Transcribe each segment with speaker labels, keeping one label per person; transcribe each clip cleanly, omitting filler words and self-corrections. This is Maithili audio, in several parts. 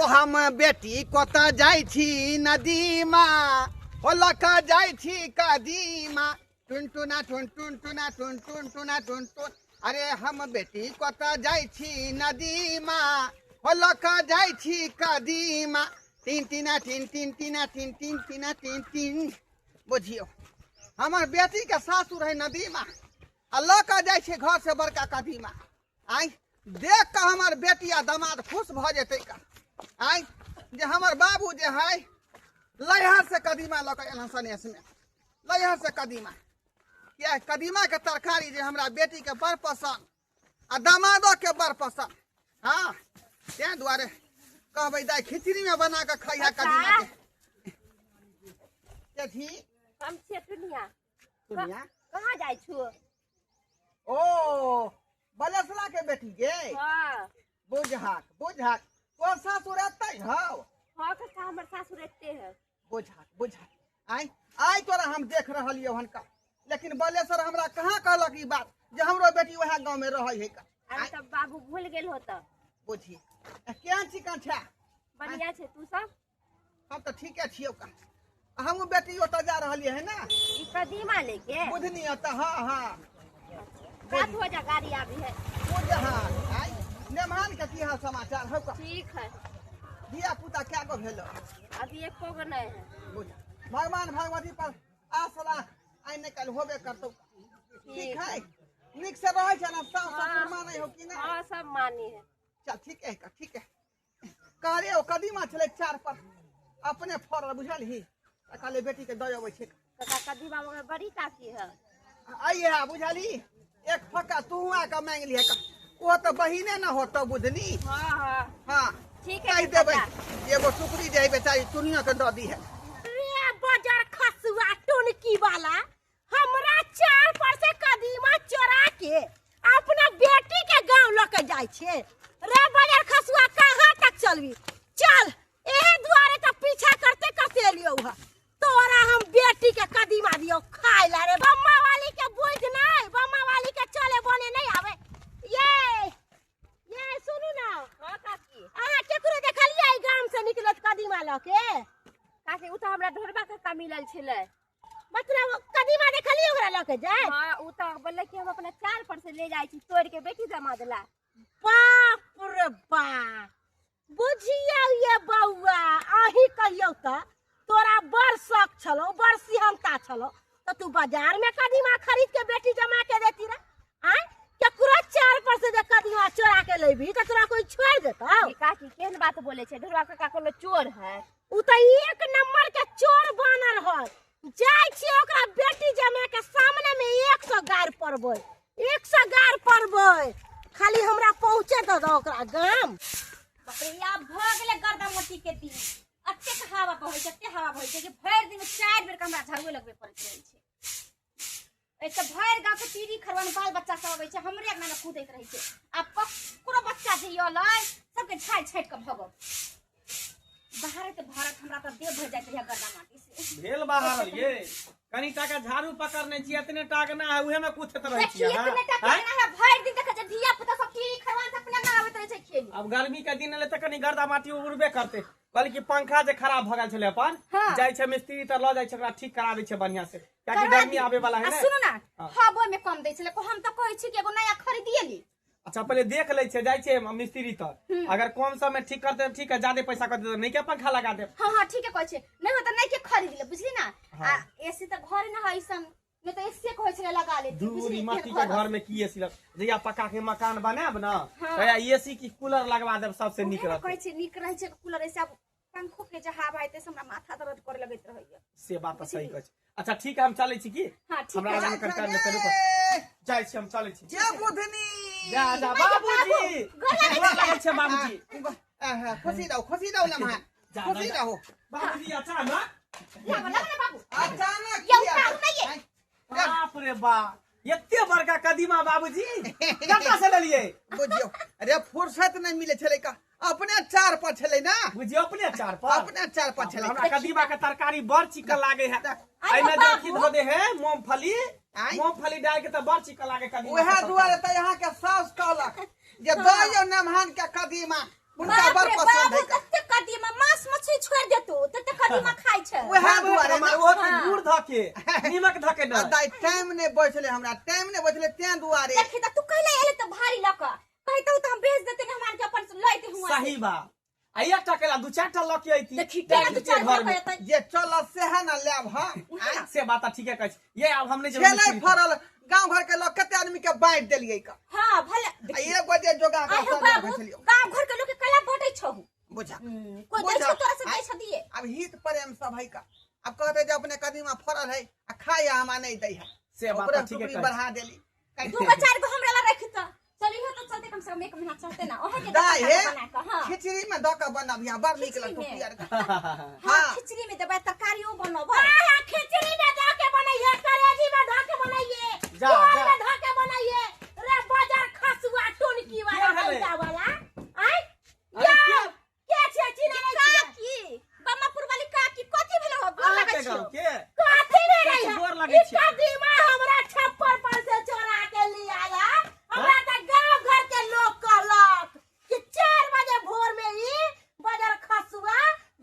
Speaker 1: ओ हम बेटी कतऽ जाइ छी नदीमा, ओ लऽ कऽ जाइ छी कदीमा। टुन टुना टुन टुन टुना टुन टुन टुना टुन टुन। अरे हम बेटी कतऽ जाइ छी नदीमा, ओ लऽ कऽ जाइ छी कदीमा। तीन तीना तीन तीन तीना तीन तीन तीना तीन तीन। बुझियौ हमर बेटीके सासुर है नदीमा, आ लऽ कऽ जाइ छै घरसँ बड़का कदीमा। आँय देख कऽ हमर बेटी आ दामाद खुश भऽ जेतै का। आँय जे हमर बाबू जे है लैहर से कदीमा लऽ कऽ एलहन सनेसमे, लैहर से कदीमा। किया कदीमाके तरकारी जे हमरा बेटीके बड़ पसन्द आ दामादोके बड़ पसन्द। हाँ ताहि दुआरे कहबै दाइ खिचड़ीमे बना कऽ खइहा कदीमाके। कथी?
Speaker 2: हम छियै टुनिया।
Speaker 1: टुनिया?
Speaker 2: कहाँ जाइ छौ?
Speaker 1: ओ बलेसरा के बेटी गे?
Speaker 2: हाँ।
Speaker 1: बुझाक बुझाक, तोहर सासुर एतै हौ?
Speaker 2: हाँ कक्का, हमर सासुर एते है।
Speaker 1: बुझाक बुझाक, आइ आइ तोरा हम देख रहलियौ हन का, लेकिन बलेसर हमरा कहाँ कहलक ई बात जे हमरो बेटी वएह गाँव में रहै है का।
Speaker 2: अरे तब बाबू भूल गेल होत।
Speaker 1: बुझी केहन चिकन छै?
Speaker 2: बढ़िया छै, तू सब?
Speaker 1: हम तऽ ठीके छियौ का। हमहूँ बेटी ओतऽ जा रहलियै है ना।
Speaker 2: ई कदीमा लेके?
Speaker 1: बुधनी ओतऽ। हाँ हाँ।
Speaker 2: साथ हो जा, गाड़ी आबी है।
Speaker 1: बुझ हाँ। आइ नेमहान के की हाल समाचार हौ का?
Speaker 2: ठीक है।
Speaker 1: धिया पुता क्या गो भेलो?
Speaker 2: अभी एको गो नहीं है।
Speaker 1: बुझ भगवान भगवती पर आस राख, आइ नहि काल्हि होबे करतौ। ठीक है, नीक से रहै छै ना? सास ससुर मानै हो कि नहि?
Speaker 2: हाँ सब मानी है।
Speaker 1: चल ठीक है का, ठीक है। कहलियै ओ कदीमा छलै चार पर अपने फड़ल, बुझलही? तऽ कहलियै बेटी के दऽ अबै छै।
Speaker 2: काका कदीमा मगर बड़ी काकी है।
Speaker 1: आइए बुझलही, एक फक्का तू आके मांगि लिहे का, ओ तऽ बहिने न होतौ बुझनी।
Speaker 2: हाँ हाँ।
Speaker 1: हाँ
Speaker 2: ठीक है।
Speaker 1: कहि देबै एगो टुकड़ी जे है बेचारी टुनिया के दऽ दी है।
Speaker 3: रे बजर खसुआ टुनकी वाला, हमरा चार पर से कदीमा चोरा के अपना बेटी के गांव लऽ के जाइ छै। रे बजर खसुआ, कहाँ तक चलबी? चल, एहे दुआरे तऽ पीछा करते करते एलियौ ह। तोरा हम बेटी के कदीमा दियौ खाय ला। रे बम्मा वाली के बुझ नहीं, बम्मा वाली के चले बने नहीं आवे। ये ये सुनू ना।
Speaker 2: हाँ काकी।
Speaker 3: अहाँ केकरो देखलियै ई गाम से निकलत कदीमा लऽ के?
Speaker 2: काकी उ तऽ हमरा ढोरबा काका मिलल छलै।
Speaker 3: मतलब कदीमा देखलियै ओकरा लऽ के जाय?
Speaker 2: हाँ उ तऽ बोललै कि हम अपना चार पर से ले जाइ छी तोड़ के बेटी जमा देला।
Speaker 3: बाप रे बाप, बुझियौ ये बौआ, अहीं कहियौ तऽ तोरा बड़ शौक छलौ, बड़ सिहनता छलौ, तऽ तू बाजार में कदीमा खरीद के बेटी जमा के देती रे? आँय केकरो चार पर से जे कदीमा चोरा के लेबही तऽ तोरा कोई छोड़ देतौ?
Speaker 2: ये काकी केहन बात बोले छै, ढोरबा काका कोनो चोर है?
Speaker 3: उ तऽ एक नंबर के चोर बानर है। जाइ छियै ओकरा बेटी जमा के सामने में 100 गारि पड़बै, 100 गारि पड़बै, खाली हमरा पहुँचे दऽ दऽ ओकरा गाम।
Speaker 4: बाप रे, आब भऽ गेलै गर्दा मोटी के दिन। एतेक हवा बहै छै, एतेक हवा बहै छै कि भरि दिन 4 बेर के हमरा झाड़ुए लगबै पड़ैत रहै छै। एक तऽ भरि गाँव के टीवी खरवन बाल बच्चा सब अबै छै, हमरे अंगना मे कूदैत रहै छै। आ ककरो बच्चा जे अलै सबके झाड़ि छाटि कऽ भगब। बाहर तऽ भारत हमरा तऽ देह भरि जाइत रहै गर्दा माटी से।
Speaker 5: भेल बाहर ये कनी टाका झाड़ू पकड़ने छी, एतने टाक ना है उहे में कुथत रहै
Speaker 4: देखिए,
Speaker 5: छी।
Speaker 4: इतने टाका ना है, भरि दिन देखै छै धिया पुता सब टीवी खरवन सब अपना अंगना आबैत रहै छै खेली।
Speaker 5: अब गर्मी के दिन एलै तऽ कनी गर्दा माटी उड़बे करतै। कहली कि पंखा जे खराब भऽ गेल छलै अपन,
Speaker 4: हाँ।
Speaker 5: जाइ छै मिस्त्री तऽ लऽ जाइ छै, ओकरा ठीक करा दै छै बढ़िया से, कियाकि
Speaker 4: करवा
Speaker 5: गर्मी
Speaker 4: दी।
Speaker 5: आबे वाला है
Speaker 4: आ
Speaker 5: ने।
Speaker 4: सुनू ना,
Speaker 5: हाँ।
Speaker 4: हबो में कम दै छलै, हम तऽ कहै छी कि एगो नया खरीदिए ली।
Speaker 5: अच्छा पहले देख लै छै, जाइ छै मिस्त्री तर, अगर कम समय में ठीक करते ठीक है, ज्यादा पैसा करते तो नहीं के पंखा लगा दे।
Speaker 4: हाँ हाँ ठीक है कहै छै, नहीं हो तऽ नहीं के खरीद ले, बुझली ना।
Speaker 5: हाँ।
Speaker 4: आ एसी तऽ घर ना है ऐसन, नहीं तऽ एसी कहै छलै लगा ले,
Speaker 5: दूरी
Speaker 4: बुझली,
Speaker 5: मट्टी
Speaker 4: केहन
Speaker 5: के
Speaker 4: घर
Speaker 5: घर में की एसी लग, जहिया पक्का के मकान बनायब ना,
Speaker 4: हाँ।
Speaker 5: तहिया एसी की कूलर लगवा देब, सबसे नीक
Speaker 4: उहे ने
Speaker 5: रहतै।
Speaker 4: कहै छै नीक रहै छै कूलर, ऐसे आब पंखो के जे हवा हेतै से हमरा माथा दर्द करे लगैत रहैया।
Speaker 5: से बात तऽ सही कहै छै। अच्छा ठीक है, हम चलै छी की?
Speaker 4: हाँ, ठीक
Speaker 5: हमरा
Speaker 4: है।
Speaker 5: आराम कर टाइम हेतै, रुको। जाइ छी, हम चलै छी।
Speaker 1: जे बुधनी।
Speaker 5: जा जा बाबूजी,
Speaker 4: गोर लागै
Speaker 5: गोर लागै छै बाबूजी।
Speaker 1: आहा, खुशी रहू, खुशी रहू लम्हा,
Speaker 5: जा,
Speaker 1: खुशी
Speaker 5: जा।
Speaker 1: रहू।
Speaker 5: बाबूजी अचानक
Speaker 4: लाबो, लाबो ने बाबू।
Speaker 1: अचानक
Speaker 4: यौ,
Speaker 1: किया?
Speaker 4: उतारू नहि ये।
Speaker 5: बाप रे बाप, एते बड़का कदीमा बाबूजी कतऽ से लेलियै?
Speaker 1: बुझियौ अरे फुर्सत नहि मिलै छलै का, अपने चार पर छलै ना।
Speaker 5: बुझियौ अपने चार पर,
Speaker 1: अपने चार पर छलै।
Speaker 5: हमरा कदीमा के तरकारी बड़ चिकन लागे है।
Speaker 4: अरे
Speaker 5: एहिमे जे
Speaker 4: बाबू।
Speaker 5: अथी धऽ दे है मूंगफली,
Speaker 1: आँय?
Speaker 5: मूंगफली डाल के तऽ बड़ चिकन लागे कदीमा के
Speaker 1: उएह
Speaker 5: तरकारी।
Speaker 1: दुआरे तऽ यहाँ के सास कहलक जे दऽ यौ नमहान के कदीमा, हुनका
Speaker 4: बाप
Speaker 1: बड़
Speaker 4: रे
Speaker 1: पसंद
Speaker 4: बाबू,
Speaker 1: है।
Speaker 4: कते कदीमा कदीमा खाइ छै।
Speaker 1: वएह
Speaker 5: वएह
Speaker 1: दुआरे
Speaker 5: दुआरे
Speaker 1: ने।
Speaker 5: ओहो के गुड़ धऽ के नीमक धऽ के
Speaker 1: आ
Speaker 5: न
Speaker 1: दाइ टाइम नहि बचलै, हमरा टाइम नहि बचलै तें दुआरे।
Speaker 4: देखी त तू कहले एले त भारी लऽ कऽ कहितौ त हम भेज देते ने, हम आन के अपन लैते हुआ।
Speaker 5: सही बात। आ एकटा केला दू चारि टा लऽ के अयती।
Speaker 4: देखी केना दू चारि
Speaker 5: घर में।
Speaker 4: लऽ के एतै।
Speaker 1: जे चलत सएह ने लेब हम। आँय?
Speaker 5: से बात ठीके कहै छी। ये आब हम नहि जेबै
Speaker 1: छेलै
Speaker 5: मिस्त्री पर।
Speaker 1: फड़ल, गाँव घर के लोग कते आदमी के बाँटि देलियै का।
Speaker 4: हां भले।
Speaker 1: आ एगो जे जोगा के
Speaker 4: आइ हो
Speaker 1: सब
Speaker 4: बाबू,
Speaker 1: रखै छलियै।
Speaker 4: गांव घर के लोग के कला बटै छहु।
Speaker 1: बुझा
Speaker 4: कोई दै
Speaker 1: बुझा।
Speaker 4: छौ तोरा से दै छौ दिए।
Speaker 1: अब हित प्रेम सब है का। अब कहते जे अपने कदीमा फड़ल है आ खाय हमरा नहीं दै है।
Speaker 5: से बात
Speaker 1: ओकरे
Speaker 5: ठीके
Speaker 1: टुकड़ी
Speaker 5: कहै छी।
Speaker 1: बढ़ा देली।
Speaker 4: दू गो चारि गो हमरा ला रखी त चलिहो त चलते, कम से कम एक महीना चलते ना ओहे के
Speaker 1: दाइ हे
Speaker 4: बना के। हां
Speaker 1: खिचड़ी में दऽ के बनबिहा, बड़ नीक
Speaker 4: खिचड़ी
Speaker 1: लगतौ
Speaker 4: में?
Speaker 1: पियर के।
Speaker 4: हां
Speaker 1: हाँ।
Speaker 4: खिचड़ी में देबै, तरकारियो बनबै।
Speaker 3: हां, खिचड़ी में दऽ के बनैये, करेजी में दऽ के बनैये,
Speaker 5: जा,
Speaker 3: झोर
Speaker 5: जा।
Speaker 3: में दऽ के बनैये। रे बाजार खसुआ टुनकी वाला
Speaker 5: के भेलै?
Speaker 3: पैसा वाला। आय
Speaker 5: अरे
Speaker 3: के के छै चिन्है नहि छियै?
Speaker 4: काकी बम्मापुर वाली काकी, कथी भेलो हो गोर
Speaker 5: अहाँके
Speaker 4: लगै
Speaker 5: गाँव
Speaker 4: छियौ?
Speaker 5: के
Speaker 3: कथी भेलै
Speaker 5: कथी
Speaker 3: है?
Speaker 5: गोर लगै
Speaker 3: ई
Speaker 5: छियै?
Speaker 3: कदीमा हमरा छप्पर पर से चोरा के ले आया। हमरा तऽ गांव घर के लोग कहलक कि 4 बजे भोर में ई बाजार खसुआ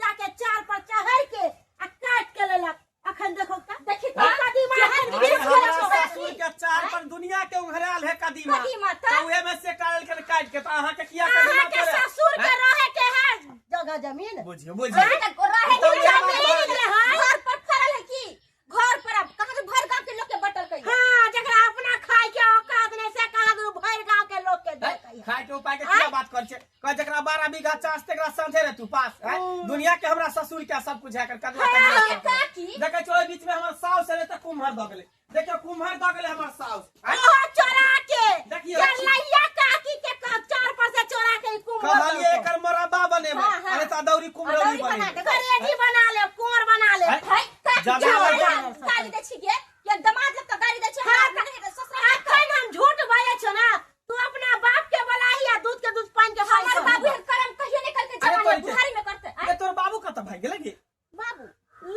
Speaker 3: जाके चार पर चढ़ के आ काट के लेलक। अखन देखो त
Speaker 4: देखी त
Speaker 3: ई कदीमा एहन
Speaker 5: अरे
Speaker 3: बीस
Speaker 5: हमरा
Speaker 3: गेल छौ।
Speaker 5: ससुर के चार पर दुनिया के उघरायल है कदीमा।
Speaker 4: कदीमा त?
Speaker 5: तऽ उहे में से काटल के काट के, तऽ अहाँके किया कदीमा
Speaker 3: अहाँके
Speaker 5: तोड़े?
Speaker 3: ससुर के रहे के है जगह जमीन।
Speaker 5: बुझियौ बुझियौ।
Speaker 4: त रहे
Speaker 5: तऽ
Speaker 4: के
Speaker 5: उहे
Speaker 4: जमीन
Speaker 5: बात
Speaker 4: रहै, घर पर फड़ल है की घर पर अब कहाँ से भर गांव के लोग के बटल कहियो।
Speaker 3: हाँ, जकरा अपना खाय के औकात नहीं से कहाँ दूर भरि गांव के लोग के देलकै।
Speaker 5: खाय के उपाय के किया बात कर छे? कह जकरा 12 बीघा चास तेकरा साँझे रे तू पास हैं? दुनिया के हमरा ससुर के सब कुछ है कर कदला कदला
Speaker 4: ये काकी
Speaker 5: देखै छौ ओहि बीच में हमर साउस एलै तऽ कुम्हर दऽ गेलै। देखियौ कुम्हर दऽ गेलै हमर साउस। हैं?
Speaker 3: ओहो चोरा के
Speaker 5: देखियौ।
Speaker 3: जलैया काकी के चार पर से चोरा के ई कुम्हर
Speaker 5: कहलियै
Speaker 3: देलकै।
Speaker 5: एकर मरब्बा बनेबै।
Speaker 4: हाँ, हाँ।
Speaker 5: अरे तऽ अदौरी कुम्हरौरी
Speaker 4: अदौरी बना
Speaker 5: बनेबै।
Speaker 4: देबै।
Speaker 3: करेजी बना ले, कोर बना ले।
Speaker 5: हैं?
Speaker 4: है काकी
Speaker 5: जाबे
Speaker 4: जा
Speaker 5: लग
Speaker 4: जा गाली दै छी गे, ये दमाद लोग के गाली दै छी।
Speaker 3: हाँ,
Speaker 4: हमरा नहीं हेतै ससुरा।
Speaker 3: अखन हम झूठ बाजै छौ ना, तू अपना बाप के बोलाही आ दूध के दूध पानि के पानि।
Speaker 4: हमर बाबू एहन करम कहियो नहीं करते,
Speaker 5: अरे
Speaker 4: जवानी
Speaker 5: तोरी के-
Speaker 4: बुढ़ारी में करते।
Speaker 5: ए तोर बाबू कतऽ भागि गेलै गे?
Speaker 4: बाबू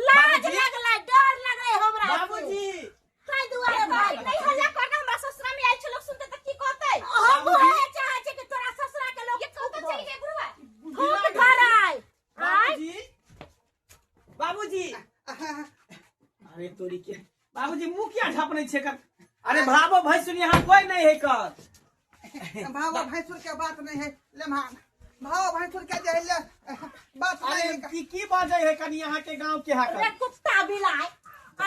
Speaker 3: लाज
Speaker 5: बाबूजी?
Speaker 3: लगलै, डर लगलै हमरा।
Speaker 5: बाबूजी
Speaker 3: ताहि दुआरे भाइ
Speaker 4: नहीं हल्ला करना, हमरा ससुरा में आयल छै लोग सुनते त की कहतै?
Speaker 3: हम उहे चाहै छी कि तोरा ससुरा के लोग
Speaker 4: ये कतऽ चलि गेलै बुढ़वा?
Speaker 3: थूक धराय। आँय?
Speaker 5: बाबूजी बाबूजी, अरे तोरी के बाबूजी मुँह किया झापने छे कर? अरे भाबो भैंसुर यहाँ कोई नहीं है कर।
Speaker 1: भाव भैंसुर के बात नहीं है लेमहान, भाव भैंसुर के जे है ले बात नहीं
Speaker 5: अरे
Speaker 1: है।
Speaker 5: की की बाजै है कनी अहाँ के गांव के है
Speaker 3: रे
Speaker 5: कर?
Speaker 3: कुत्ता बिलाय,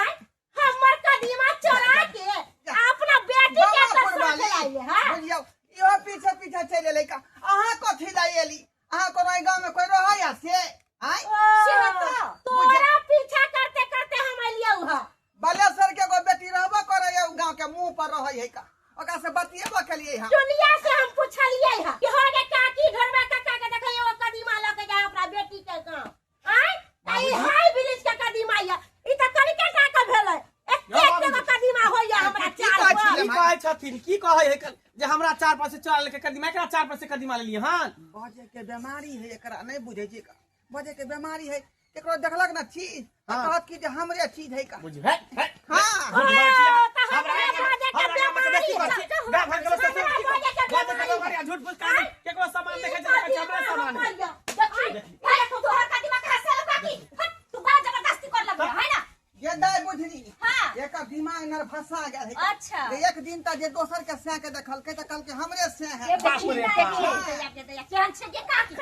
Speaker 3: आँय? हमर कदीमा चोरा के अपना बेटी के
Speaker 1: बाबा
Speaker 3: ससुर
Speaker 1: कुर्बानी।
Speaker 3: खिलाइले, हाँ?
Speaker 1: बुझियौ इहो पीछे पीछे चलि एलै का। अहाँ कथी लए एली? अहाँ कोनो एहि गाँव में कोई रहै या से? आँय?
Speaker 4: से तऽ।
Speaker 3: तोरा पीछा करते करते हम एलियौ हँ।
Speaker 1: बालेश्वर के एगो बेटी रहबो करै है, उ गाँव के मुंह पर रहै है का, ओकरा से बतियेबो केलियै हम।
Speaker 3: दुनिया से हम पूछलियै हँ कि हो गे काकी घरवा काका के देखै एगो कदीमा लऽ के जाय ओकरा बेटी के गाँव। आँय? तऽ ई हाई ब्रिज के कदीमा यऽ, ई तऽ कनिके टा के भेलै,
Speaker 5: यौ
Speaker 3: एतेक
Speaker 5: बाबूजी।
Speaker 3: एगो कदीमा होइया हमरा
Speaker 1: की
Speaker 3: चार
Speaker 1: कहै
Speaker 3: पर।
Speaker 1: छी?
Speaker 5: की कहै छथिन, की कहै है कर जे हमरा चार पर से चोरा लेके कदीमा, एकरा चार पर से कदीमा लेलियै हन?
Speaker 1: बजे के बीमारी है एकरा, नहीं बुझै छी का। बजे के बीमारी है, केकरो देखलक ना चीज तऽ
Speaker 5: हाँ।
Speaker 1: कहत कि जे हमरे चीज है का।
Speaker 5: बुझ है है
Speaker 1: हाँ।
Speaker 5: झूठ बाजै छी अहाँ।
Speaker 3: ओ, तऽ
Speaker 5: हमरा
Speaker 3: हमरा बाजै के
Speaker 5: हमरा गामके बेसी
Speaker 3: बेमारी
Speaker 5: बात
Speaker 3: है।
Speaker 5: छै। गाम घर के लोक सब
Speaker 3: हमरा
Speaker 5: की
Speaker 3: बाजै के
Speaker 5: बाजै के
Speaker 3: बेमारी
Speaker 5: बेमारी आ झूठ फूस काहे? केकरो सामान देखै छै तऽ कहै छै हमरे सामान है।
Speaker 4: देखी भाई तोहर कदीमा कहाँ से आलो काकी? हट, तू बड़ा जबरदस्ती कर लगल है ना।
Speaker 1: ये दाय बुझली।
Speaker 4: हाँ।
Speaker 1: एकर दिमाग नर फंसा गेल है।
Speaker 4: अच्छा।
Speaker 1: जे एक दिन तऽ जे दोसर के सैं के देखलकै तऽ कहलकै हमरे सैं है।
Speaker 4: ये
Speaker 5: बाप
Speaker 4: देखी
Speaker 5: रे
Speaker 4: ना,
Speaker 5: बाप।
Speaker 4: देखी दया के दया केहन छै गे काकी?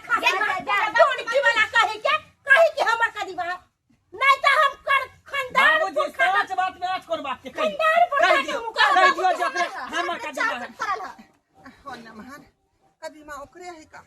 Speaker 3: टोनकी वाला कही के कही कि हमर कदीमा नहीं तऽ हम कर खानदान
Speaker 5: बाबूजी सच बात में आज कोन बात के कहि
Speaker 3: खानदान पर
Speaker 5: कहि
Speaker 3: जाके
Speaker 5: दियौ
Speaker 3: मुकाबला
Speaker 5: कहि दियौ जे ओकरे हमर कदीमा है।
Speaker 4: फड़ल है।
Speaker 1: हो नमहर कदीमा ओकरे है का।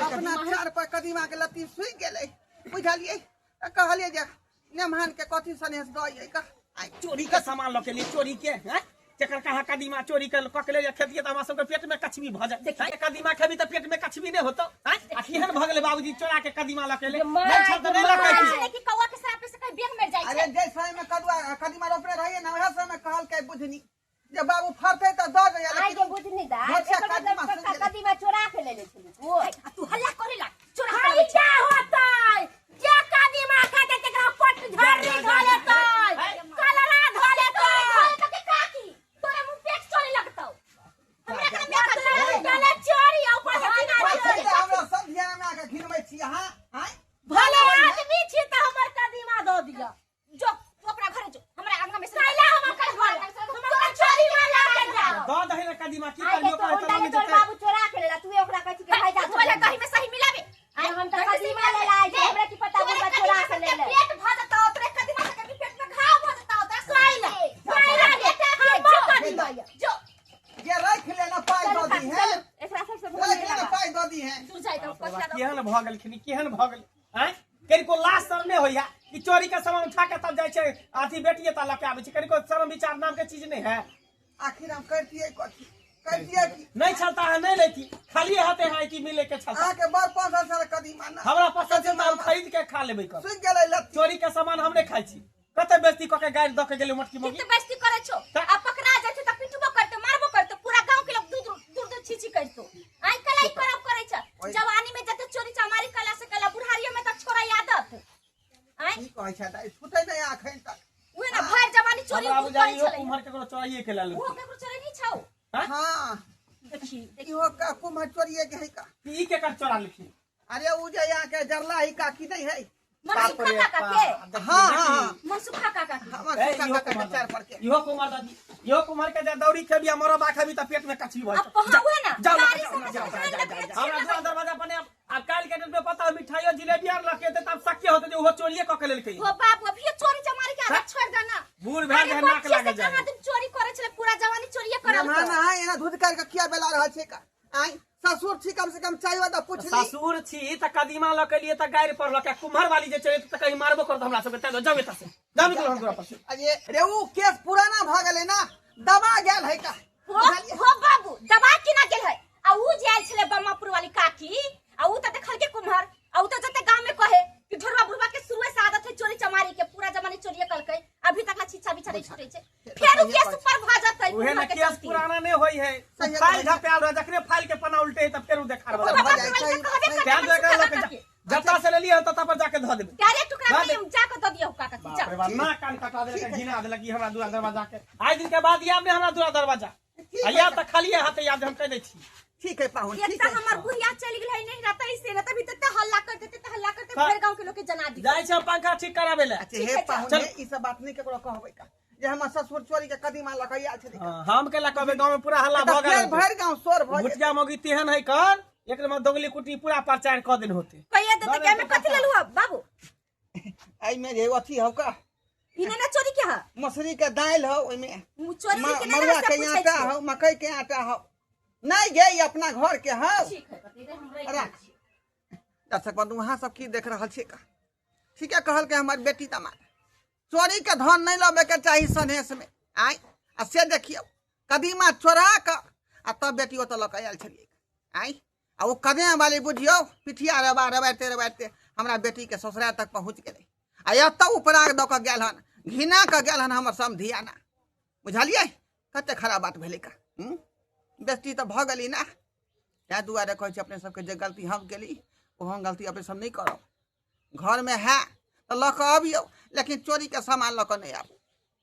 Speaker 1: अपना चार पर कदीमा के लत्ती सुखि गेलै बुझलियै। तऽ कहलियै जे नेमहान के कथी सनेस दऽ का।
Speaker 5: आइ चोरी के सामान लऽ के लिए चोरी के हैं जकर कहाँ कदीमा चोरी कर कऽ के ले खेतिए तऽ हमरा सबके पेट में कछबी भऽ जाय। हैं, कदीमा खेबी तऽ पेट में कछबी नहि होतौ। हैं, आ केहन भऽ गेलै बाबूजी चोरा के कदीमा लऽ के ले? नहि छल तऽ नहि लऽ के अयती।
Speaker 4: छलै कि कौआ के साप से कहीं बेंग मर जाइ
Speaker 1: अरे
Speaker 4: छै।
Speaker 1: जे समय में कदुआ कदीमा रोपने रहियै ना, वएह समय में कहलकै बुझनी जे बाबू फड़तै तऽ दऽ दैया,
Speaker 2: आइ
Speaker 1: लेकिन
Speaker 2: के बुझनी दा,
Speaker 1: घरसँ
Speaker 2: एकर मतलब
Speaker 1: कदीमा
Speaker 2: कक्का
Speaker 1: सुनि गेलै।
Speaker 2: कदीमा चोरा के ले ले छली तू।
Speaker 4: आ तू हल्ला करे ला चोरा
Speaker 3: हाय
Speaker 4: के
Speaker 3: क्या होतै? जे कदीमा खेतै तकरा पट झर्री धऽ लेतै, कलरा धऽ लेतै।
Speaker 4: के काकी तोरे मुंह पेट चले लगतौ। हमरा के
Speaker 3: मतलब चले चोरी आ ऊपर से सीना
Speaker 1: फड़तै
Speaker 3: चोरी।
Speaker 1: तऽ हमरा सब ध्यान में आके घिच
Speaker 4: जाय दो कथिया दो।
Speaker 5: केहन भऽ गेलखिन, केहन भऽ गेल आँय? कनिको लाज शरम नहि होइया कि चोरी के सामान उठा के तब जाइ छै अथी बेटिए ता लऽ के आबै छै? कनिको शरम विचार नाम के चीज नहि है?
Speaker 1: आखिर हम करतियै कथी, करतियै की?
Speaker 5: नहि छलता अहाँ नहि लेती, खाली हाथे है कि मिले के छलता?
Speaker 1: अहाँके बड़ पसंद छल कदीमा ना?
Speaker 5: हमरा पसंद छै तऽ हम खरीद के खा लेबै। कर
Speaker 1: सुखि गेलै लत्ती।
Speaker 5: चोरी के सामान हम नहि खाइ छी। कते बेइज्जती कऽ के गारि दऽ के गेलै मोटकी मोगी।
Speaker 4: कित बेइज्जती करै छौ? आ पकड़ा जाइ छै तऽ पिटबो करतौ, मारबो करतौ, पूरा गांव के लोग दूर दूर दूर छीछी करतौ। आइ काल्हि ई करब करै छै। जवानी में जते चोरी चमारी कला से कला, बुढ़ारियो में तऽ छोड़ा आदत। आइ
Speaker 1: की कहै छै दाइ, छूटै नहि अखन तक।
Speaker 4: उहे ना, भरि जवानी चोरी
Speaker 5: हमरा
Speaker 4: करै
Speaker 5: बुझाइ इहो
Speaker 4: छलै।
Speaker 5: कुम्हर केकरो चोराइए के लए
Speaker 4: ओहो
Speaker 5: लेलकै।
Speaker 4: केकरो चोरी नहि छौ।
Speaker 1: हाँ।
Speaker 4: देखी देखी।
Speaker 1: इहो का कुम्हर चोरिए के है का?
Speaker 5: ई केकर चोरा लेलखिन?
Speaker 1: अरे उ जे यहाँ के जरला ही काकी नहीं है?
Speaker 4: मनसुखा काका के।
Speaker 1: हाँ हाँ हाँ।
Speaker 4: मनसुखा काका के।
Speaker 1: हमर
Speaker 5: ए,
Speaker 1: सुखा
Speaker 5: इहो
Speaker 1: काका के
Speaker 5: कुम्हर
Speaker 1: चार पर के।
Speaker 5: इहो कुम्हर दादी, इहो कुम्हर के जे दौरी खेबी आ मरबा खेबी तऽ पेट में कछी भऽ
Speaker 4: अब
Speaker 5: जेतौ।
Speaker 4: पहा उहे ना
Speaker 5: जाओ,
Speaker 4: गाड़ी
Speaker 5: जाओ,
Speaker 4: सब
Speaker 5: जाओ,
Speaker 4: से
Speaker 5: जाओ,
Speaker 4: धान लगे।
Speaker 5: हमरा दुआर दरवाजा पर नहि। आब काल्हि के डेट में पता मिठाइयो जिलेबी आर लके एतै तब शक्य होतै जे ओहो चोरिये कऽ के लेलकै।
Speaker 4: हो बाप, अभी चोरी चमारी के आदत छोड़ देना।
Speaker 5: बूढ़ भए
Speaker 4: अरे
Speaker 5: गेल, नाक
Speaker 4: बच्चे से
Speaker 5: लागल जाइ।
Speaker 4: कहाँ तुम चोरी करे छले, पूरा जवानी चोरिये करल।
Speaker 1: ना ना, एना दूध कर के किया बेला रहल छै का? आइ ससुर छी, कम से कम चाय तऽ पूछ ली।
Speaker 5: ससुर छी तऽ कदीमा लऽ के लिए तऽ गारि पड़लक, आ कुम्हर वाली जे चले तऽ कहीं मारबो करत हमरा सबके। तैं जाउ एतऽ से, जाउ, निकलो हमरा पर से।
Speaker 1: अरे रे, उ केस पुराना भऽ गेलै ना, दबा गेल है का।
Speaker 4: हो हो बाबू, दबा की ना गेल है। आ ऊ जे आयल छले बम्मापुर वाली काकी, आ ऊ तऽ देखलके कुम्हर, आ ऊ तऽ जते गांव में कहे कि ढोरवा बुढ़वा के शुरुए से आदत है चोरी चमारी के, पूरा जमानी चोरिये कलकै, अभी तक ला छिच्छा बिछा नहीं छूटे छै। फेर ऊ केस ऊपर भऽ जेतै
Speaker 5: उहे
Speaker 4: कुम्हर
Speaker 5: ने
Speaker 4: के
Speaker 5: केस
Speaker 4: चलती।
Speaker 5: पुराना नहि होइ है।
Speaker 1: सही है,
Speaker 5: फाइल
Speaker 1: सही है।
Speaker 5: झपायल रहे, जखने फाइल के पन्ना उल्टे है तऽ फेर उ देखा रहल।
Speaker 1: भऽ जाइ
Speaker 4: बाबा
Speaker 1: छै।
Speaker 4: कहबे करतै
Speaker 5: तें दुआरे
Speaker 4: मनसुखा
Speaker 5: लऽ के
Speaker 4: काका
Speaker 5: जा।
Speaker 4: के।
Speaker 5: जतऽ से लेलियै ततऽ पर जाके धऽ देबै।
Speaker 4: डायरेक्ट ओकरा
Speaker 5: दऽ दे।
Speaker 4: में जाके दऽ दियौ काका के,
Speaker 5: बाप रे
Speaker 4: जाओ।
Speaker 5: बाप, नाक कान कटा देलक, घिना देलक ई हमरा दुआर दरवाजा के। आइ दिन के बाद आब ने हमरा दुआर दरवाजा आ या तऽ खालिए हाथे आब, हम कहि दै छी।
Speaker 1: ठीक है पाहुन,
Speaker 4: एक
Speaker 1: ठीक
Speaker 4: तऽ
Speaker 1: है।
Speaker 4: हमर बुढ़िया चलि गेल है नहीं रहतै से ने, तभी तते हल्ला करते तते हल्ला करते
Speaker 5: हाँ।
Speaker 4: भरि गांव के लोग के जना दी।
Speaker 5: जाइ छै हम पंखा ठीक कराबै लए।
Speaker 1: अच्छा हे पाहुन,
Speaker 5: चल।
Speaker 1: हे, ई सब बात नहीं केकरो कहबै का जे हमर ससुर चोरी के कदीमा लऽ के आयल छलै।
Speaker 5: हाँ, हम केला कहबै? गाँव में पूरा हल्ला
Speaker 1: तऽ
Speaker 5: भऽ
Speaker 1: फेर
Speaker 5: गेल।
Speaker 1: भरि गाँव शोर भऽ जेतै।
Speaker 5: भुटिया मौगी तेहन है कर, एक नंबर दोगली कुटी, पूरा प्रचार कऽ देन होते।
Speaker 4: कहिए देते कि हमें कथी लेलु हँ बाबू?
Speaker 1: एहिमे जे अथी हौ का।
Speaker 4: ई ने ना चोरी के है।
Speaker 1: मसुरी के दालि हौ ओहिमे।
Speaker 4: चोरी के ने
Speaker 1: मड़ुआ
Speaker 4: ना
Speaker 1: के
Speaker 4: से पूछै
Speaker 1: आटा
Speaker 4: छियै।
Speaker 1: हौ, मकई के आटा हौ। नहीं गे, ई अपना घर के हौ।
Speaker 4: ठीक है, तऽ हम रखि
Speaker 1: राख।
Speaker 4: दै छियै।
Speaker 1: दर्शक बंधु, अहाँ सब की देख रहल छियै का? ठीके कहलकै हमर बेटी दमाद, चोरी के धन नहीं लबे के चाही सनेस में। आय आ से देखियौ, कदीमा चोरा कऽ आ तब बेटी ओतऽ लऽ कऽ आयल छलियै। आय आ ओ कदीमा वाली बुझियौ पिठिया रबा रबाइते रबाइते हमरा बेटी के ससुराल तक पहुँच गेलै, आ एतऽ उपराग दऽ कऽ गेल हन, घिना कऽ गेल हन हमर समधियाना। बुझलियै कते खराब बात भेलै का? हूँ? बेटी तऽ भऽ गेली ना। ताहि दुआरे कहै छी अपने सबके, जे गलती हम केली ओहन गलती अपने सब नहि करब। घरमे है तऽ लऽ कऽ अबियौ, लेकिन चोरीके सामान लऽ कऽ नहि आबू।